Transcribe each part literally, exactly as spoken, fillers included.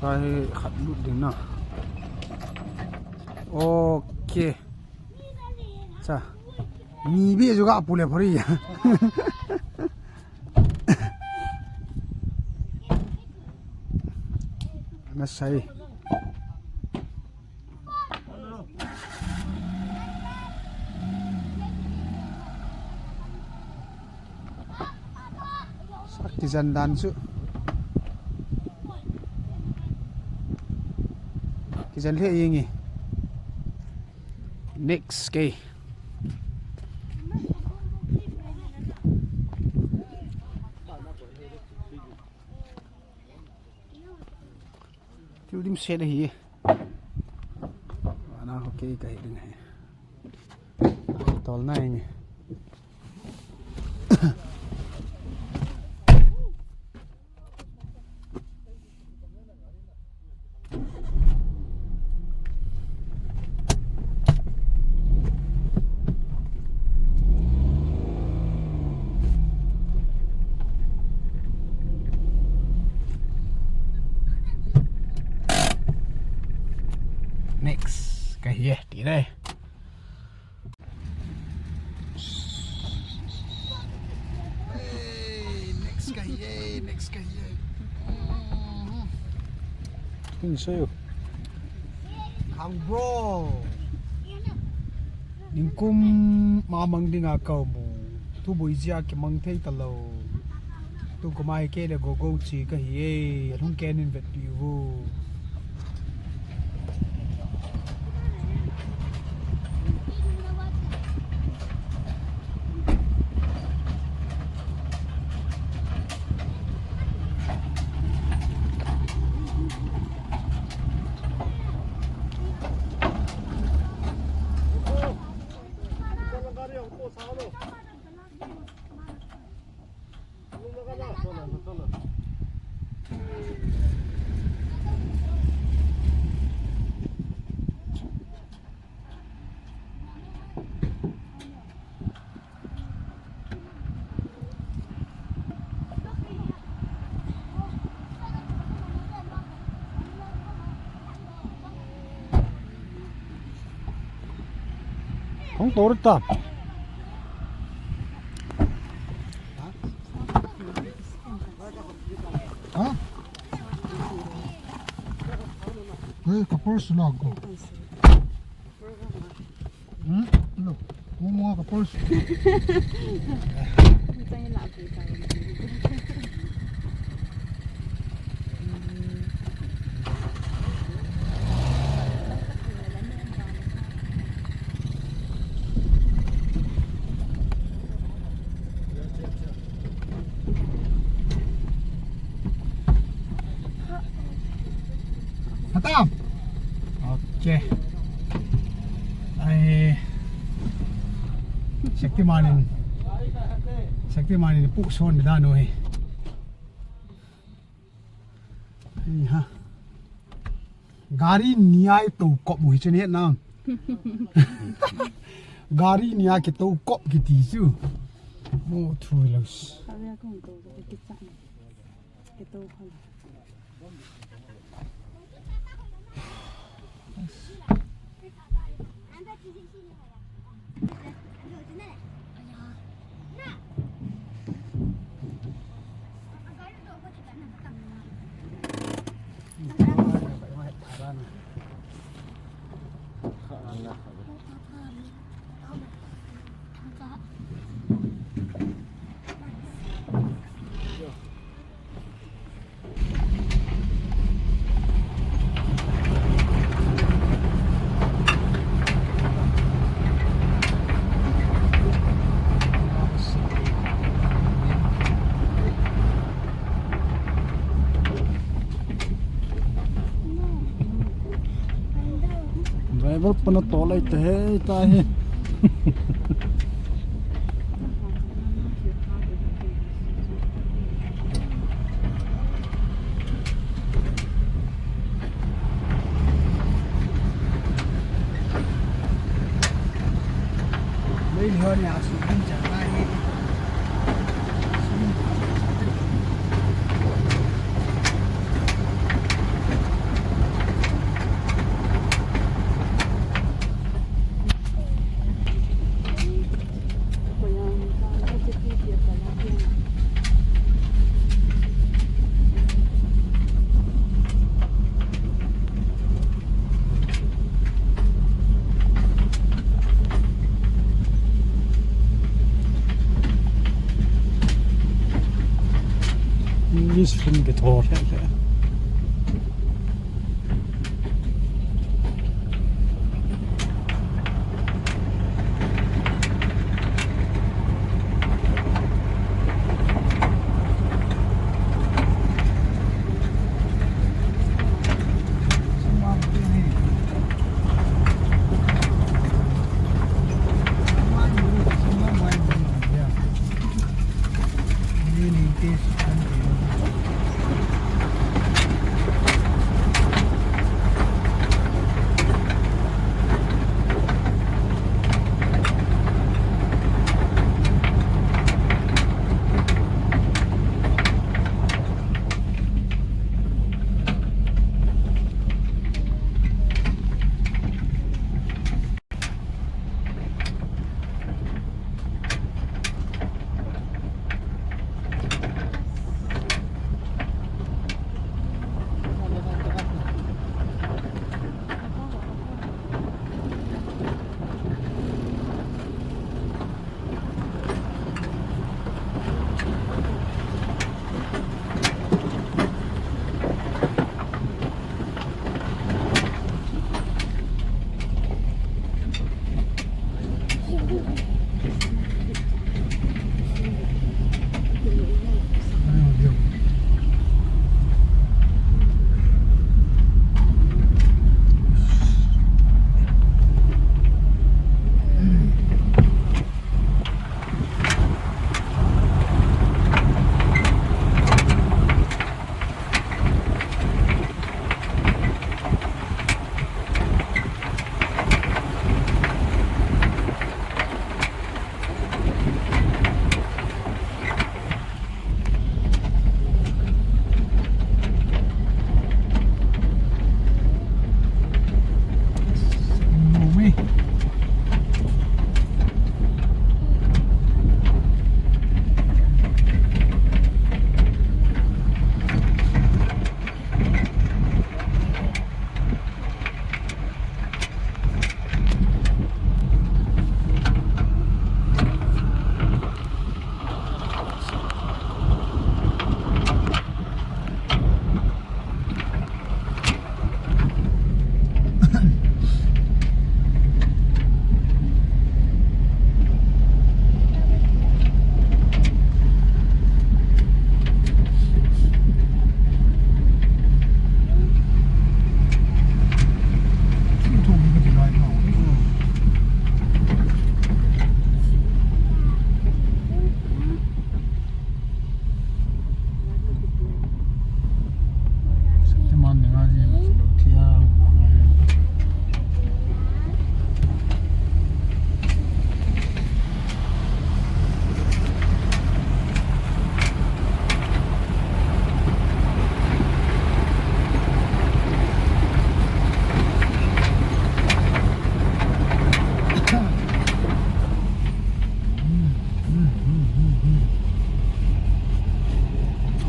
Sa hi khat lut ding na. Okay. Sa. Ni be juga pule phori. Ana sai. Sa kijan dan chu. Kijan le yeng e. Next kei. Thil dimset ahi. Ana ho kei kahi ding ahi. Tol na ahi. Next, kahi e, ti dai. Hey, next kahi e, next kahi e. Kin sayo. Kang bro. Ningkum mamang dinga kau mu. Thu boi jia kimang thei talou. Tu kumai kei le Gogo chi kahi e. Alhung kei nin vetpi uvo. Hong tor ta. Ha? Hey, kapur sila ko. Hmm? Lo, kumo ka pulse. Khatam. Okay. Ai. Shaktiman in. Shaktiman in pu son da no he. Ai ha. Gari nia tou kop mu hi chen he na. Gari nia kitou kop kiti chu. Mo thu los. Kavya kong tou kicha. Driver pana tolai te he ta he. Lei lhon ya su kan cha ta he. Su kan cha ta he. English film kithor.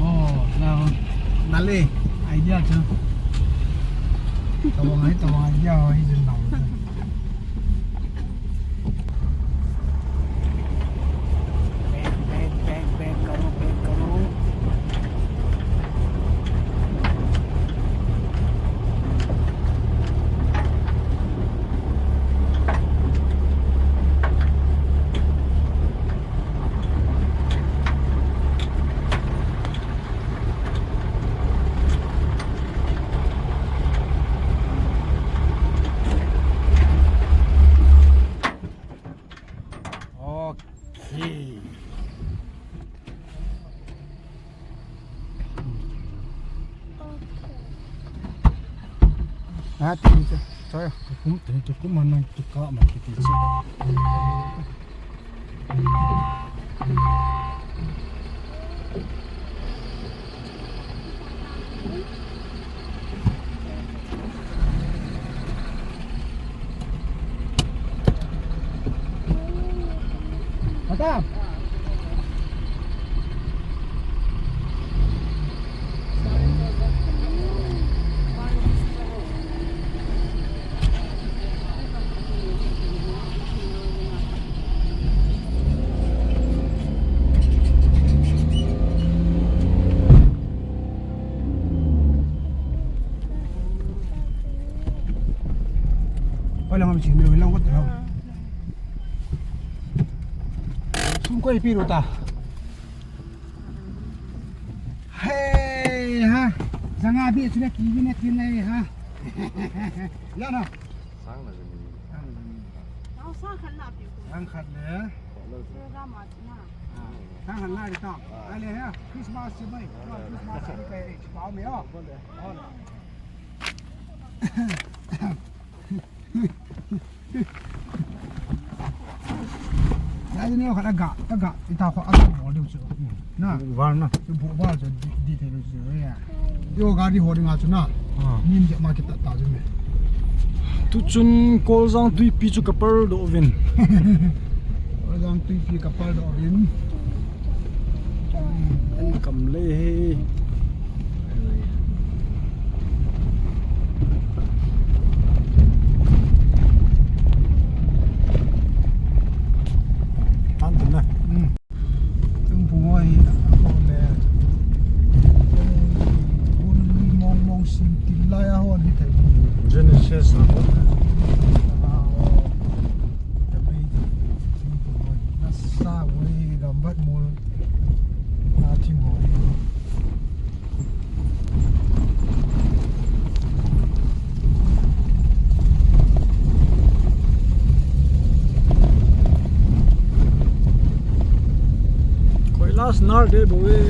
Oh, na, nale, idea chu. Tawang ai, tawang idea ho hi jin nau. Back, back, back, back karo, back karo. Okay. Ah, ti ni cha. Cha ya. Kum te, kum man nang tu ka ma ki ti cha. Madam. Sum koi pi ru ta. Hey ha. Janga bi chule ki bi ne tin le ha. Ya na. Sang na jani. Sang na jani. Sang khat na pi ko. Sang khat le. Sura ma na. Sang khat na ri ta. Ai le ha. Christmas chi bai. Christmas chi bai. Chi pa me ya. Nai ni khat aga, aga, ita kho aga bol diu chu. Na. Var na. Chu bu var chu di, di thei lu chu ya. Yo gari ho ding a chu na. Ah. Nim je ma kita ta chu me. Tu chun Koljang tuipi chu ka par doh uvin. Koljang tuipi ka par doh uvin. An kam le he. Tan tan na. Hmm. Tung pung oi, a ko le. Un mong mong sim til lai a hon hi thei. Genesis a hon. A, o. Nasa ui gambat mul. Na thim ho. Koilas nar de bo e.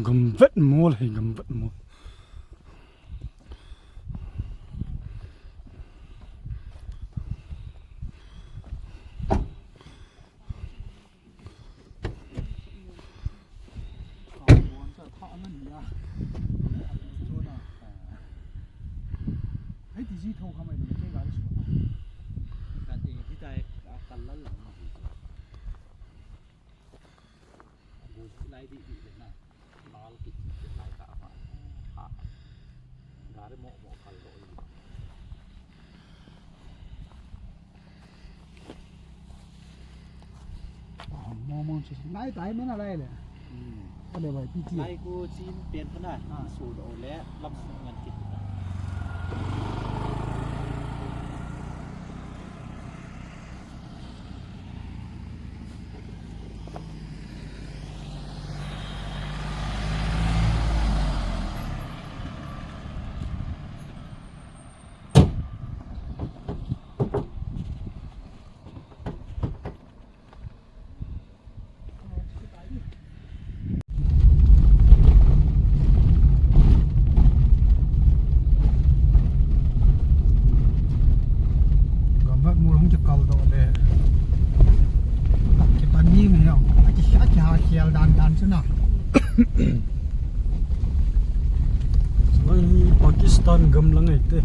Gam vet mol, hei gam vet mol. Mo mo chu nai tai mena lai le. Hmm. Ale bai pi ti. Lai ko chin pen pana. Ah. So do le lam ngan kit. Gamvat mol hung kikal doh le. Kipan ni mi jong. Aki, aki ha khel dan dan chu na. Oi, Pakistan gam lang ai te.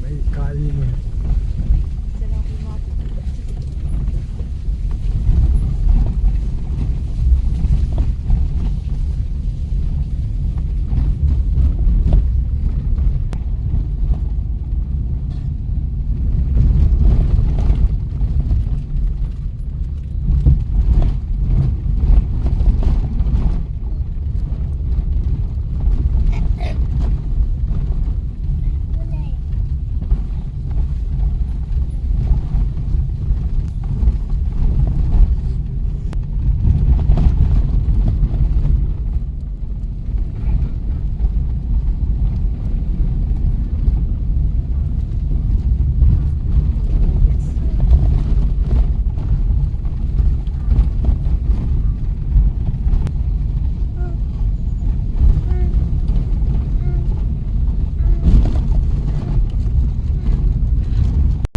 Mei kai.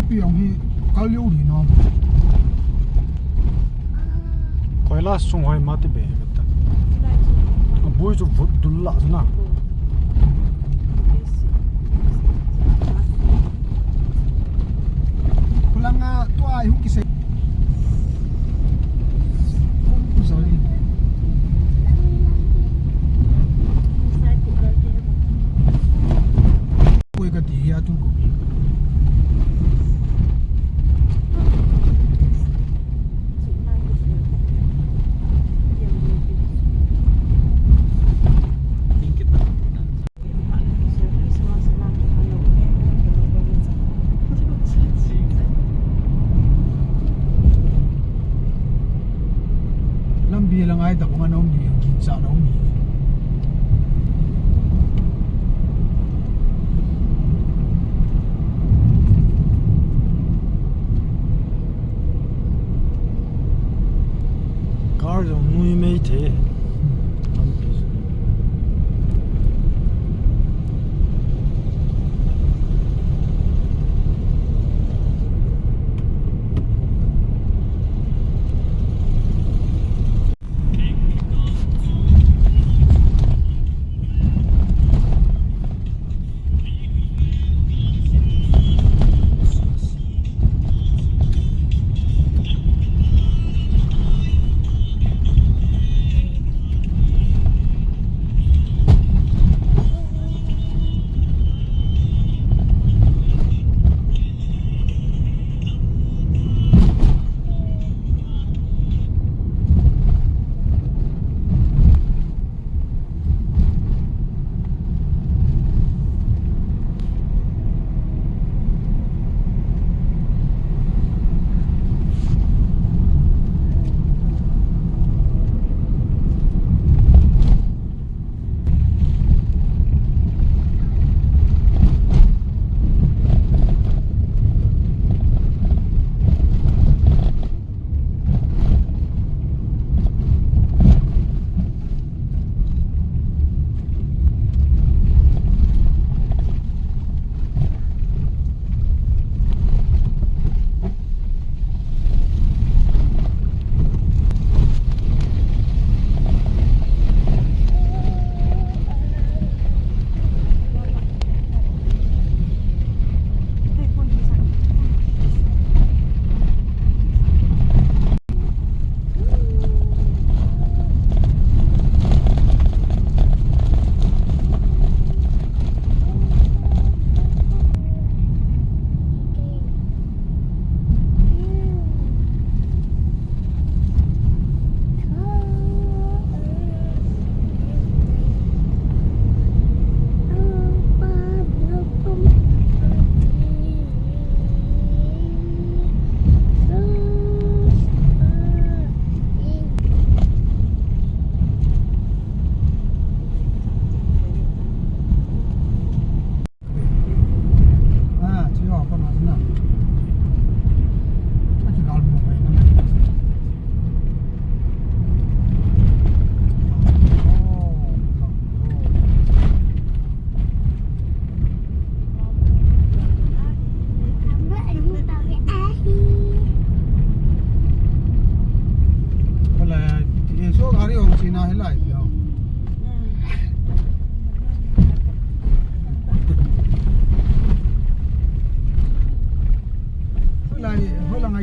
Pi jong hi kal leu di na. Koila sung hoi ma ti be ta. A bui chu vut dul la na. Kulanga tua ai hu ki se. Sorry. Koi ka ti hi a tu ko. Lampi lang ai tak nga nom ni, ginchat nom ni. Car jong nui mei thei. Lampi jong.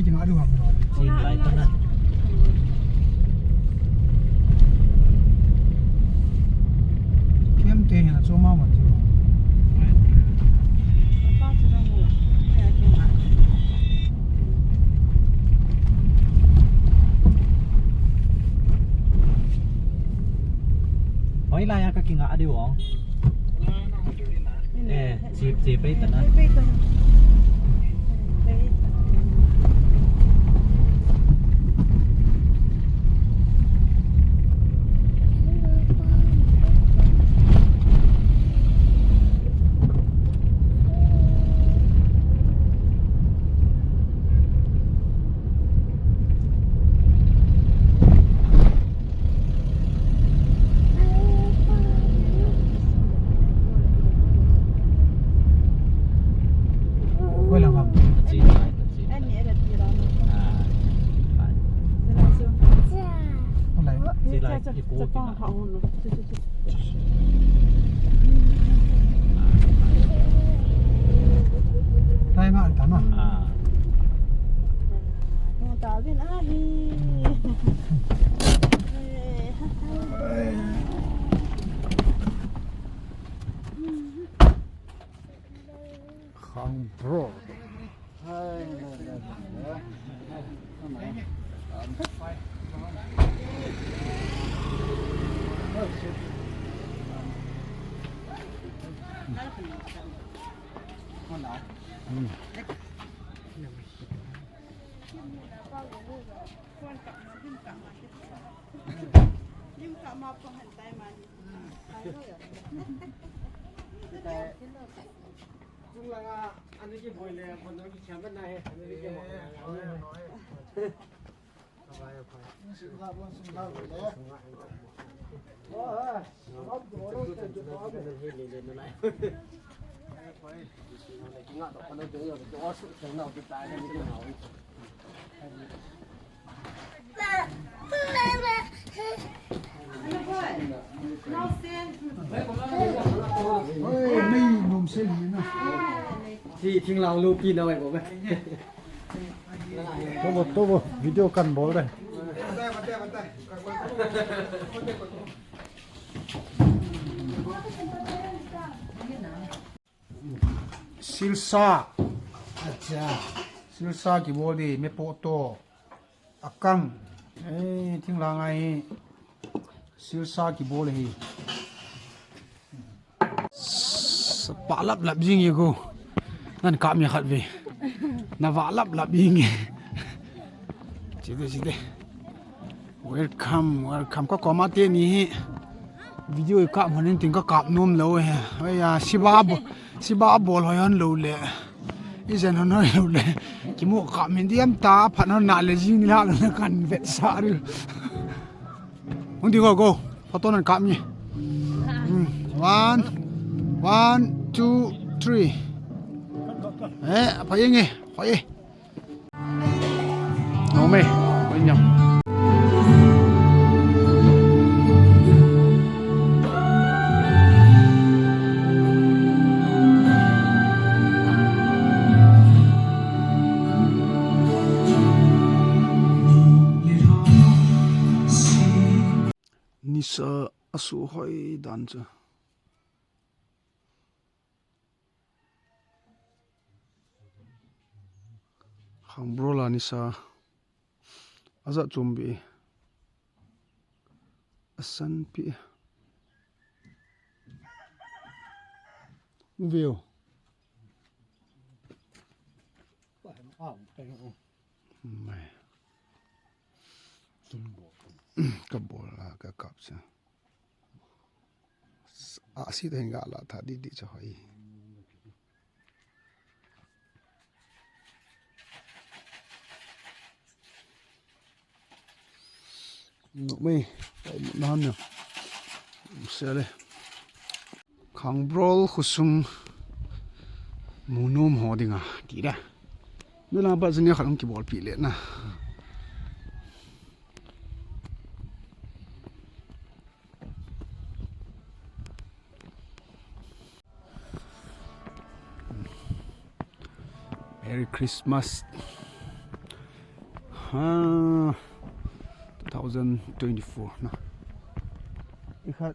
Kinga du ham. Chin lai ta na. Kem te hin a chu ma man chu. Hoilai a ka kinga di vong. Eh, chi, chi pei ta na. Khang bro. Oi, mei nom sel hi na. Ti thinglang lu pi na mai ko me. Tobo, tobo, video kan bol de. Silsa. Acha. Silsa kibol di, me poto. Akang. Eh, thinglang ahi. Silsa kibol hi. Sa pa lap lap jing ye ko. Nan ka mi khat ve. Na va lap lap jing ye. Chide, chide. Welcome, welcome. Ka koma te ni hi. Video ka manin ting ka kap nom lo he. Oi ya, siba bo, siba bol hoi hon lo le. Ijen hon hoi lo le. Kimu kap min diam ta, phat hon na le jing la lo na kan vet sa ri. Hung di go, go. Photo nan kap ni. Hmm. One, one, two, three. Eh, apa yang eh? Apa eh? Nome, konyam. Nisa asu hoi dan chu. Khangbrol a nisa. Aja chombi. Asan pi. View. Mai. Ka bol a ka kap cha. A si te nga la tha di di cha hoi. No me, tai mo na na. Sele. Khangbrol khosung mu nom ho dinga ti da. Nula ba jani khat hung kibol pi le na. Merry Christmas. Ah, two thousand twenty-four na. Ikhat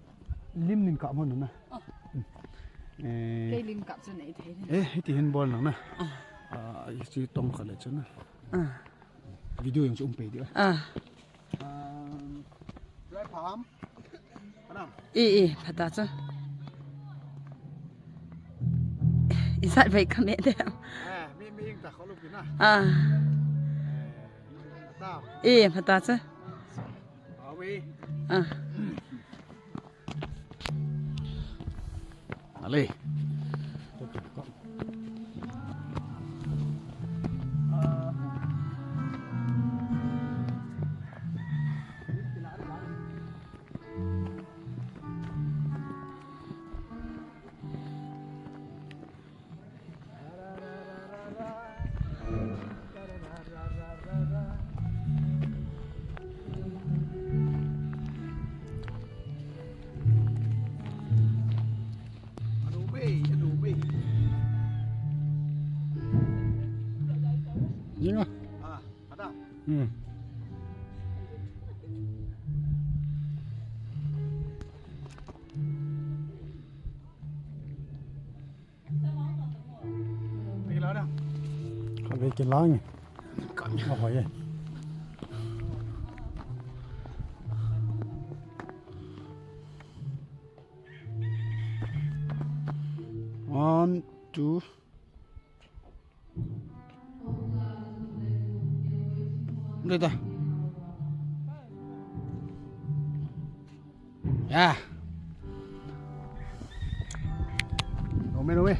lim nin kap mo na. Ah. Hmm. Eh, kei lim kap chu nei thei. Eh, hiti hin bol nang na. Ah. Ah, isi tong kha le chu na. Ah. Video jong chu um pei di. Ah. Um, dry palm. Anam. I, i, phata chu. Isat vai ka me de. Eh, mi, mi ing ta kholu pina. Ah. Eh, ta. I, phata chu. Awi. Ah. Ale. Jing a. Ah, ada. Hmm. Kave kilang. Kave. One, two. Dai ta. Ya. Ome, ome.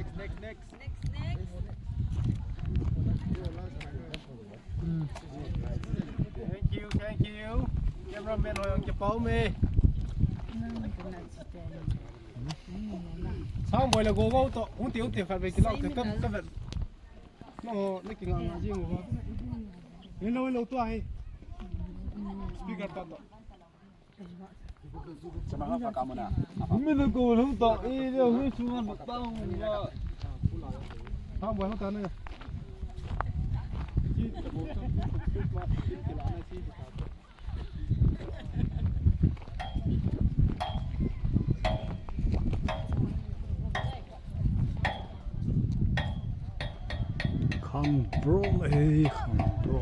Next, next, next. Thank you, thank you. Cameraman hoi ang kipa ume. Sang boy la go go to. Unti unti khat ve kila te tam tam. No, ni kinga nga jing ho. Ni lo lo to ahi. Speaker pa to. Mina ko lo ta, eh, le hu sunga ba ta hu ba. Thang ba ta ne. Khang bro, eh, khang bro.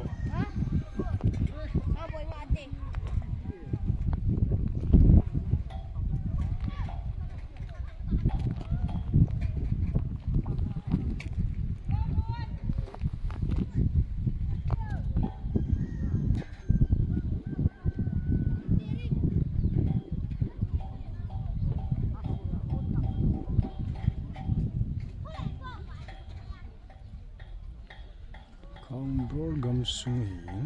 Khang bro gam sung hi.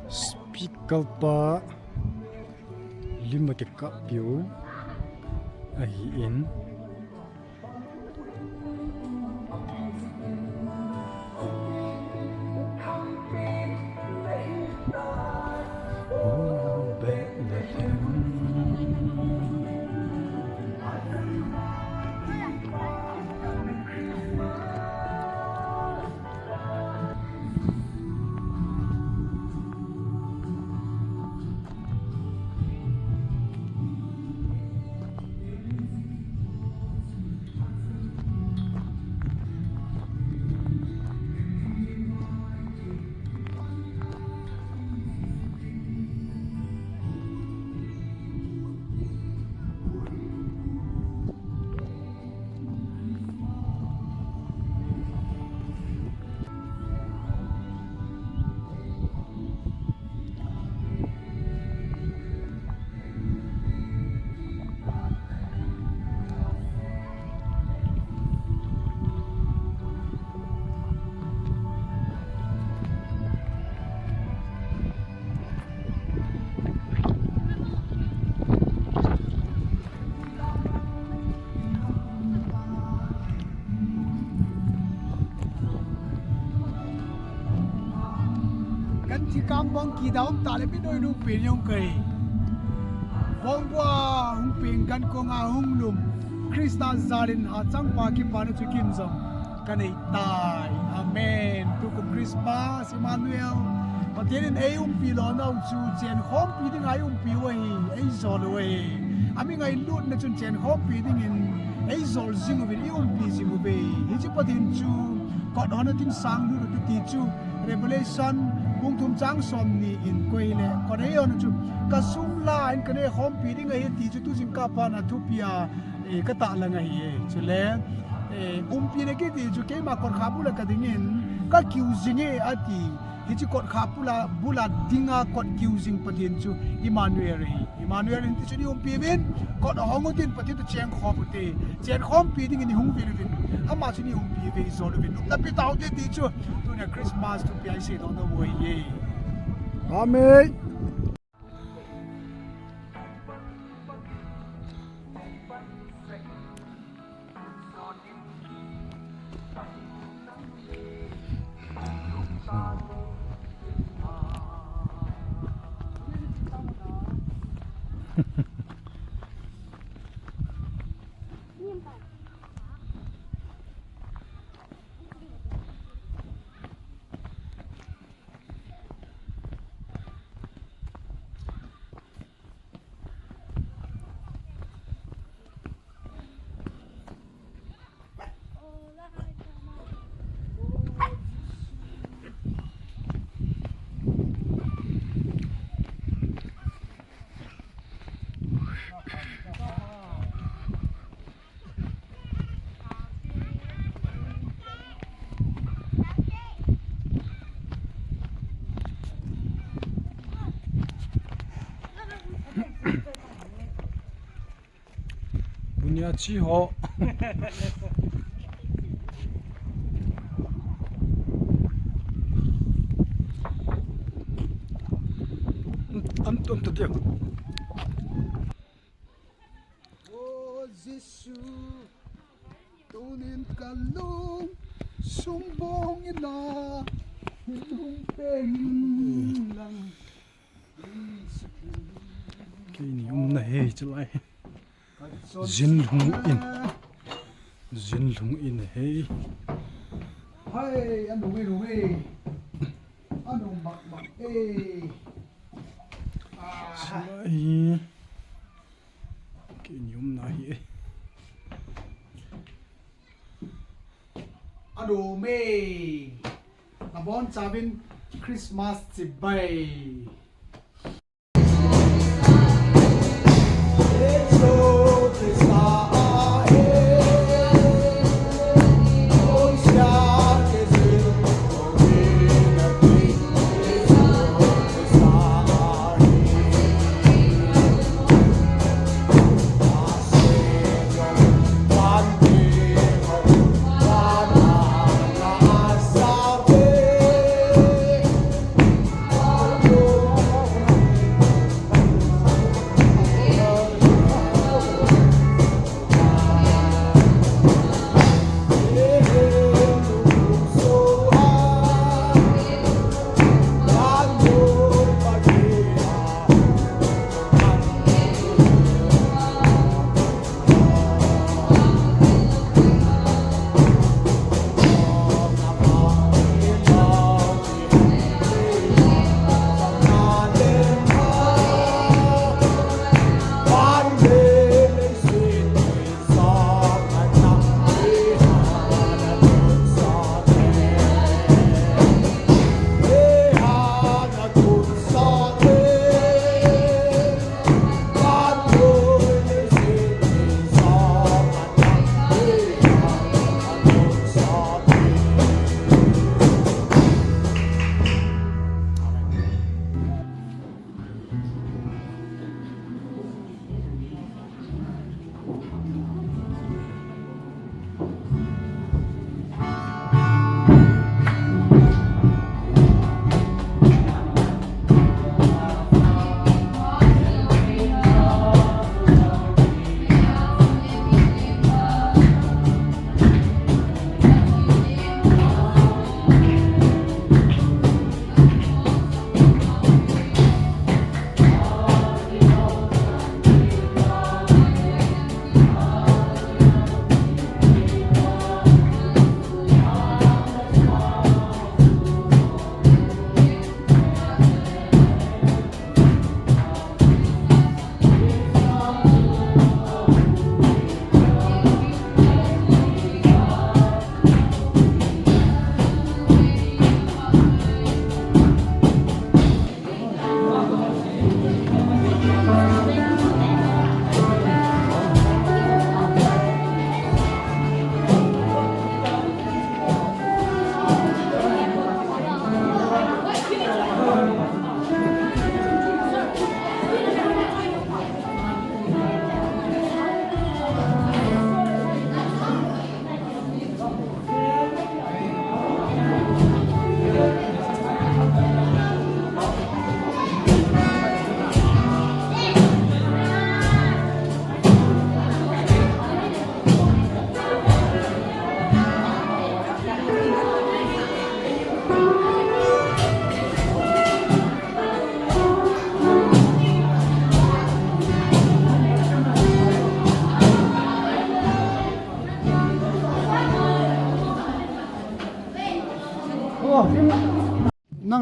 Speaker pa lim a kikap piu ahi in. Kan thikam bang kidam tale mi noi nu pen jong kai. Bang bua hung pen kan kong a hung lum. Krista jalin ha chang pa kipana chu kin jong. Kan ei tai. Amen. Tukum Christmas, Emmanuel. Pathen in ei umpi lona u chu chen khompi ding a ei umpi u ahi, ei jol u ahi. Ami ngailutna chun chen khompi dingin ei jol jing uvin ei umpi jing uve. Hiche Pathen chu kot hon a tin sang lut u ti chu Revelation bung thum chang som ni in koi le kot ei hon chu ka sum la in ka ne khompi ding ahi ti chu tu jingkah phat a thupi a, eh, ka tahlang ahi e. Chule Eh, umpi na kiti chu keima kot kha bula kadingin, kakiu jinge ati. Hiche kot kha bula, bula dinga kot kiu jing Pathen chu Emmanuel ahi. Emmanuel in ti chu nei umpi uvin, kot ahong utin Pathen toh chengkhom ute. Chengkhompi dingin nei hung uvin uvin. Ama chu nei umpi uve, nei jol uvin. Nopna pe taute ti chu. Tunia Christmas thupi a isei doh nom u ahiye. Amen. Bunia chi ho. Am tum ta dia. O Jesu, tunin kalung sumbong ina, lung peng lang. Keini umna hi chulai. Jinlhung in. Jinlhung in ahi. Hai, anu we, anu we. Anu mak mak e. Ah. Chulai hi. Keini umna hi e. Anu me. Nabon chauvin Christmas chibai.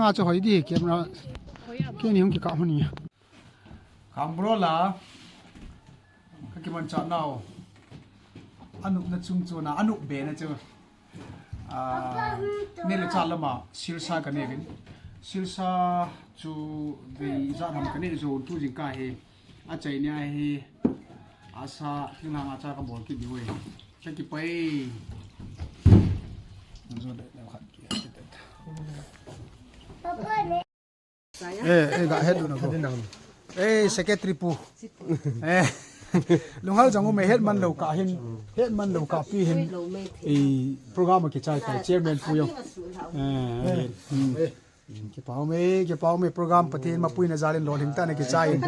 Achu hoi di camera. Kei ni hung kikah hon ni. Khangbro la. Kakimanchah nau. Anupna chungchon a, anup be na chu. Ah, neh le chah lama, Silsa kanei uvin. Silsa chu vei ijat ham kanei jou tu jingkah hi. Achaina hi, asa, thinglhang a cha kabol kit diu ahi. Kakipah e. Eh, eh, ga het dun a ko. Eh, secretary pu. Eh. Lunghal jong um e, het man lou kah hin. Het man lou kah pi hin. Eh, program a kichai tai, chairman pu jong. Eh, eh, hmm. Kipa um e, kipa um e, program Pathen mapuina jal in lolhing tah in akichai in.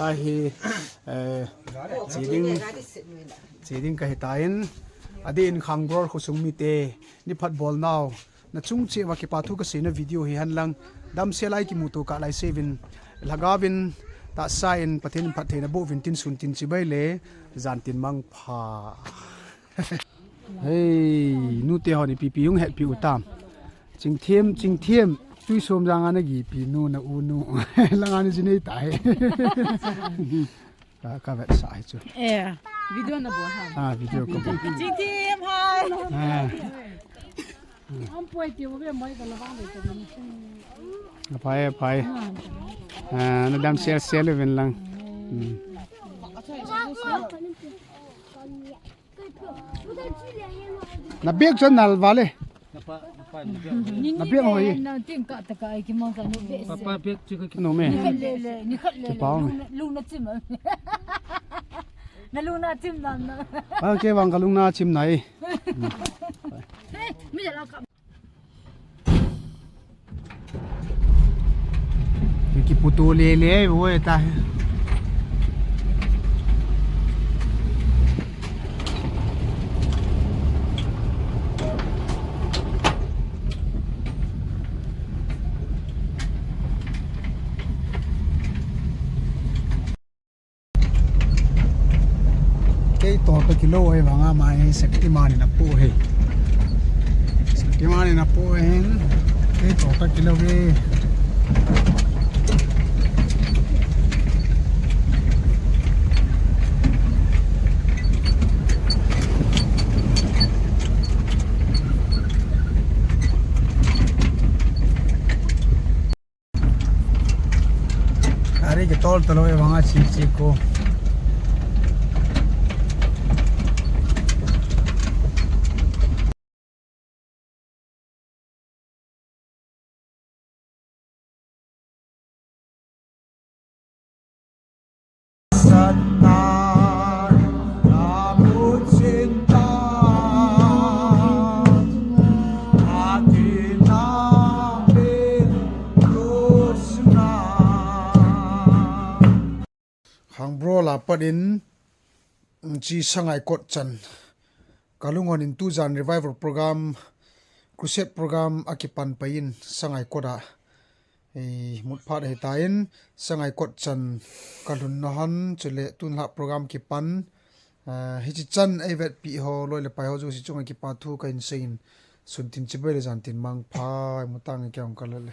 Ahi, eh, che ding, che ding kahi tan. Adeh in Khangbro khosung mite, ni phat bol nau. Nachung cheh uva kipa thu kasei na video hi hen lang, damsel a ikimuto kah lai seuvin, lhagao vin, tahsa in, Pathen in phattheina boh uvin tin, sun tin chibai le, jan tin mangpha. Hei, nute hon ipi ipi hung hetpi u tam. Chingthem, Chingthem, Tuisom jang a nagipi nu, na u nu. Lang a naji nei tai. Ka, ka vetsah hi chu. Eh, video na bol ham? Ah, video ka bol. Chingthem, hi. Ah. Am poi ti mo be mai ka la bang de ka ni. Aphai, aphai. Ah, na damsel sel uvin lang. Hmm. Na bag chu nal vale. Na bag hoi. Na ting ka ta ka ai ki mong ka nu be. Papa bag chu ka ki. No me. Ni khat le le, ni khat le le. Kipa um e. Lung na, lung na chim. Na lung na chim na na. Ah, kei vang ka lung na chim nai. Hey, mi la ka. Kiputo lele, vo ta. Kei toh toh kilou e, vang a mai Shaktiman in apoh e. Shaktiman in apoh e. Kei toh toh kilou e. Gari kitol talou e, vang a chik chik ko. Khangbro la pat in, chi Sangaikot chan. Kalung hon in tujan revival program, crusade program akipan pai in Sangaikot a, eh, mut phat ahi tan, Sangaikot chan kalhun na hon, chule tunlhah program kipan, eh, hichi chan eivetpi ho, loi le pai ho jouse chunga kipa thu kahin seiyin, sun tin chibai le jan tin mangpha, imu tange kei jong kalo le.